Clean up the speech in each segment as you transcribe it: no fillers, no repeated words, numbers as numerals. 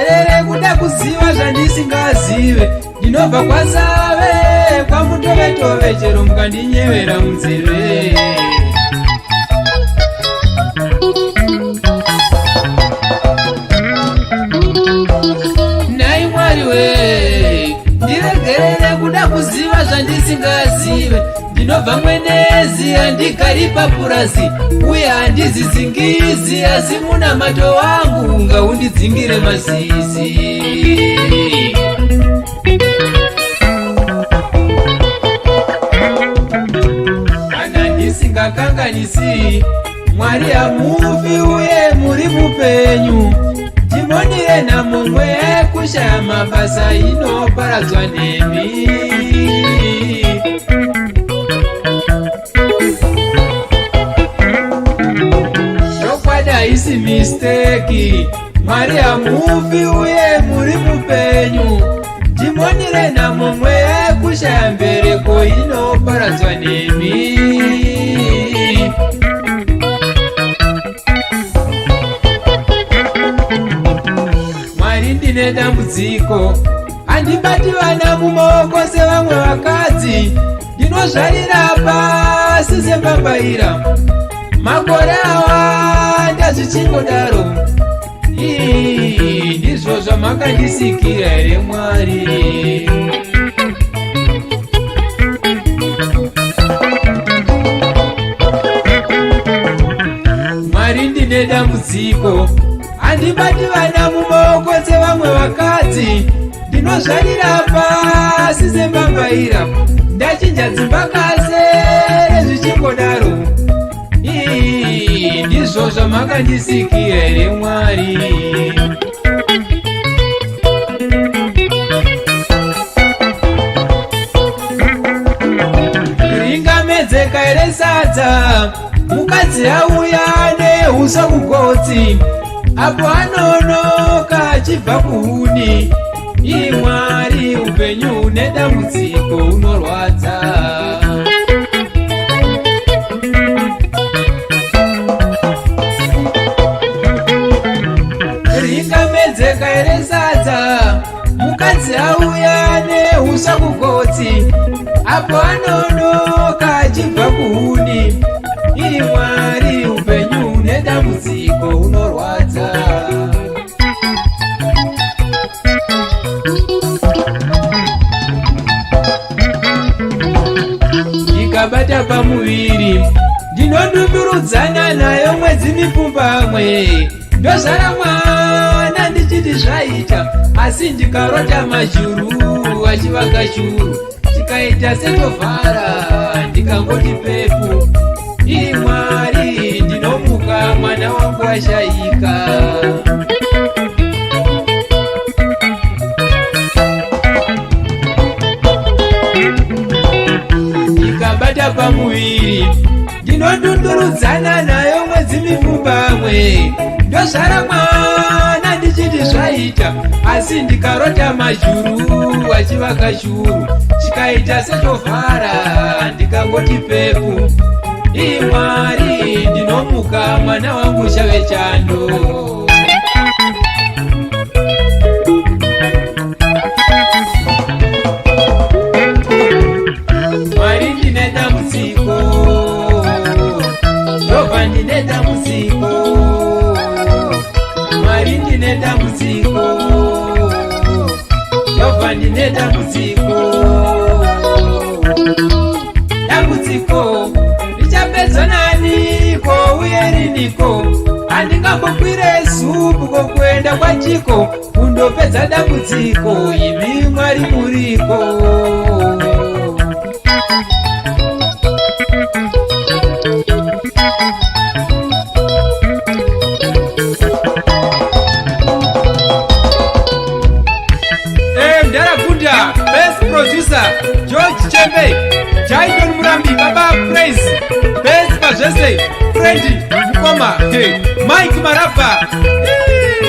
Ndiregerere kuda kuziva zvandisingazive. Ndinobva kwaSave kwaMutovetove chero mukandinyevera munzeve. Nhai Mwari we, ndiregerere kuda kuziva zvandisingazive. Ndinobva Mwenezi, handigari papurazi uye handizizingizi, asi munamato wangu ngaundidzingire mazizi. Kana ndisingakanganisi, Mwari hamufi uye muri mupenyu. Dhimoni renhamo mweya yekushaya mabasa inoparadzwa nemi. Chokwadi haisi misteki, Mwari hamufi uye muri mupenyu. Dhimoni renhamo mweya yekushaya mbereko inoparadzwa nemi. Mwari ndine dambudziko, handibati vana mumaoko sevamwe vakadzi, ndinozvarira pasi sembambaira. Makore awanda zvichingodaro. Ii, ndizvo zvamakandisikira here Mwari? Mwari ndine dambudziko, handibati vana mumaoko sevamwe vakadzi, ndinozvarira pasi sembambaira, ndachinja dzimba kasere zvichingodaro. Ii, ndizvo zvamakandisikira here Mwari? Ringamedzeka here sadza mukadzi auya nehuso kugotsi apo anonoka achibva kuhuni? Ii Mwari, upenyu une dambudziko unorwadza. Ringamedzeka here sadza mukadzi auya nehuswa kugotsi apo anonoka achibva kuhuni? Ii Mwari, upenyu une dambudziko unorwadza. Ndikabata pamuviri ndinodundurudzana nayo mwedzi mipfumbamwe, ndozvara mwana ndichiti zvaita, asi ndikarota majuru achivaka churu, chikaita setovhara, ndikangoti pepu. Ii Mwari, ndinomuka mwana wangu ashaika. Ndikabata pamuviri ndinodundurudzana nayo mwedzi mipfumbamwe, ndozvara mwana ndichiti zvaita, asi ndikarota majuru achivaka churu, chikaita setovhara, ndikangoti pepu. Ii Mwari, ndinomuka mwana wangu chave chando. Mwari ndine dambudziko, ndobva ndine dambudziko. Mwari ndine dambudziko, ndobva ndine dambudziko. Dambudziko richapedzwa naniko uye riniko? Handingambokwire zupu kokuenda kwachiko kundopedza dambudziko, imi Mwari muriko. Mdara Gunda, best producer, George Chembe, Jaidon Murambi, Baba Praise, best pazvese, Freddy, Mukoma, hey, Mike Marabha.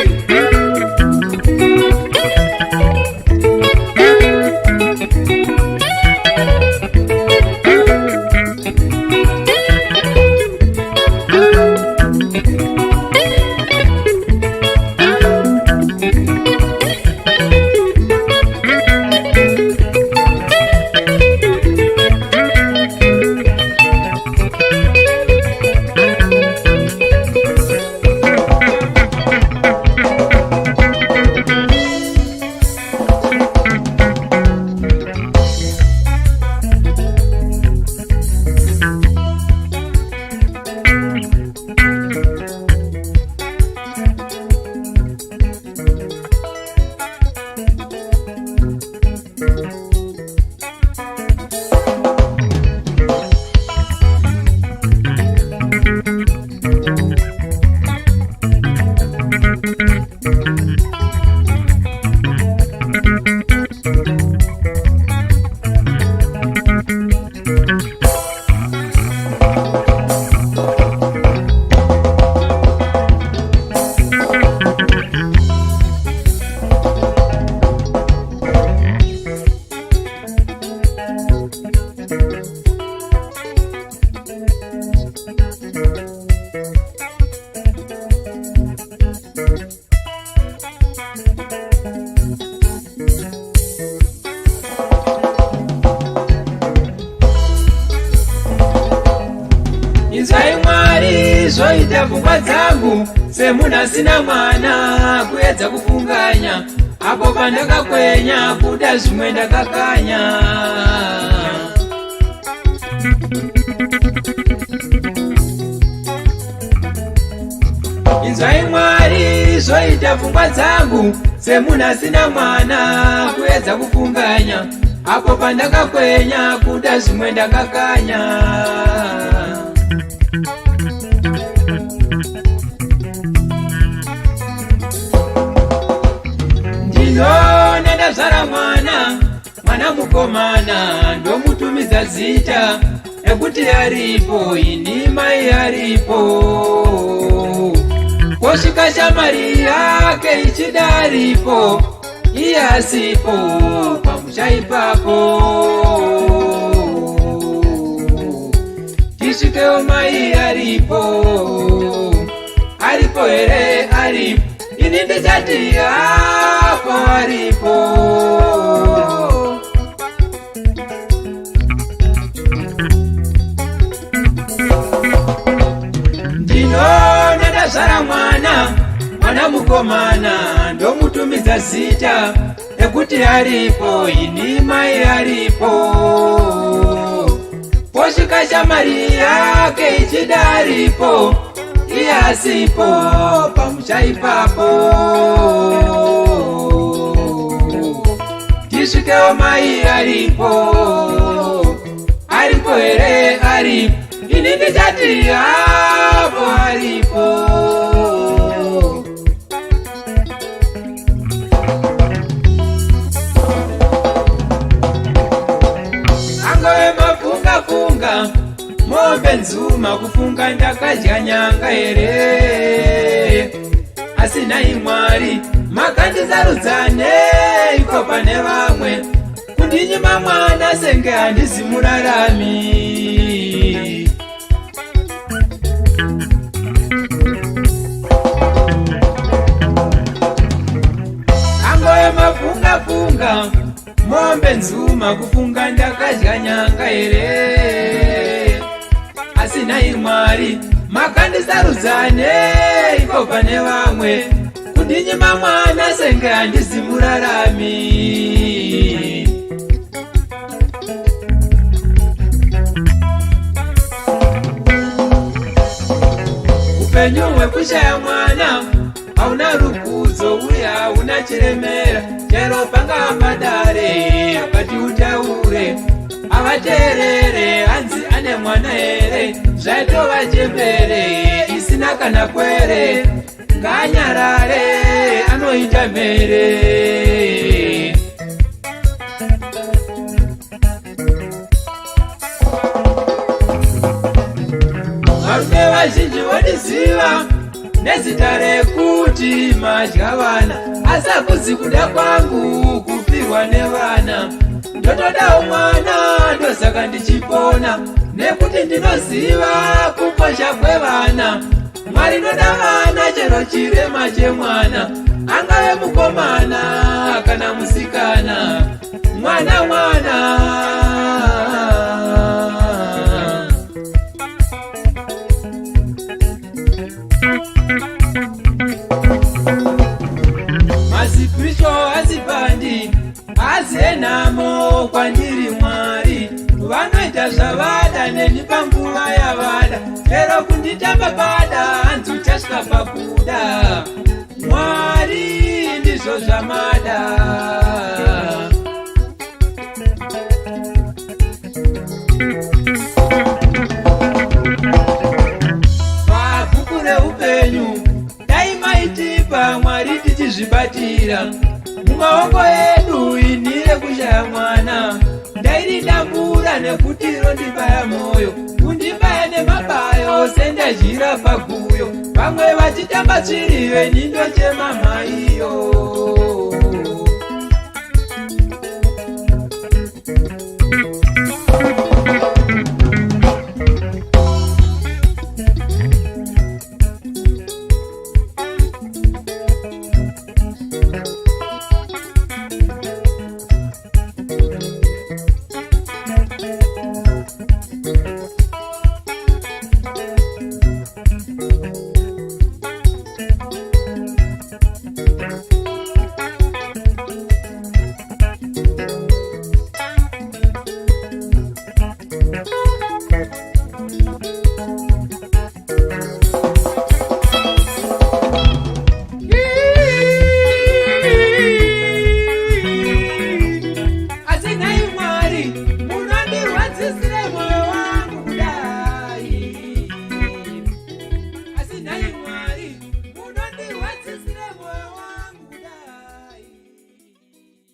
zvoita pfungwa dzangu semunhu asina mwana kuedza kufunganya apo pandakakwenya kuda zvimwe ndakakanya. Inzwai Mwari, zvoita pfungwa dzangu semunhu asina mwana kuedza kufunganya apo pandakakwenya kuda zvimwe ndakakanya. Ndinoona ndazvara mwana, mwana mukomana, ndomutumidza zita ekuti aripo, ini mai aripo. Kosvika shamari yake ichida aripo, iye asipo pamusha ipapo. Tisvikewo mai aripo, aripo here aripo, ini ndichati apo aripo. Ndinoona ndazvara mwana, mwana mukomana, ndomutumidza zita ekuti aripo, ini mai aripo. Posvika shamari yake ichida aripo, iye asipo pamusha ipapo. Tisvikewo mai aripo, aripo here aripo, ini ndichati apo aripo. Angove mafunga funga mombe nzuma kufunga ndakadya nyanga here, asi nhai Mwari makandisarudza neiko pane vamwe kundinyima mwana senge handisi murarami. Angove mafunga funga mombe nzuma kufunga ndakadya nyanga here, asi nhai Mwari makandisarudza neiko pane vamwe kundinyima mwana senge handisi murarami. Upenyu hwekushaya mwana hauna rukudzo uye hauna chiremera, chero pangava padare akati utaure avateerere, hanzi ane mwana here, zvaitova chembere isina kana kwere, nganyarare anoita mhere. Varume vazhinji vondiziva nezita rekuti madya vana, asi hakuzi kuda kwangu kufirwa nevana. Ndotodawo mwana, ndosaka ndichipona, nekuti ndinoziva kukosha kwevana. Mwari ndoda vana, chero chirema chemwana, angave mukomana kana musikana, mwana mwana. Mazipiricho azipandi azenamo kwandiri, Mwari vanoita zvavada neni panguva yavada, chero kunditamba pada hanzi uchasvika pakuda. Mwari ndizvo zvamada. Pabhuku reupenyu dai maitipa Mwari tichizvibatira mumaoko edu, ini rekushaya mwana ndairidambura nekuti rondibaya moyo, kundibaya nemabayo sendazhira paguyo, vamwe vachitamba tsvirive nindochema maiyo.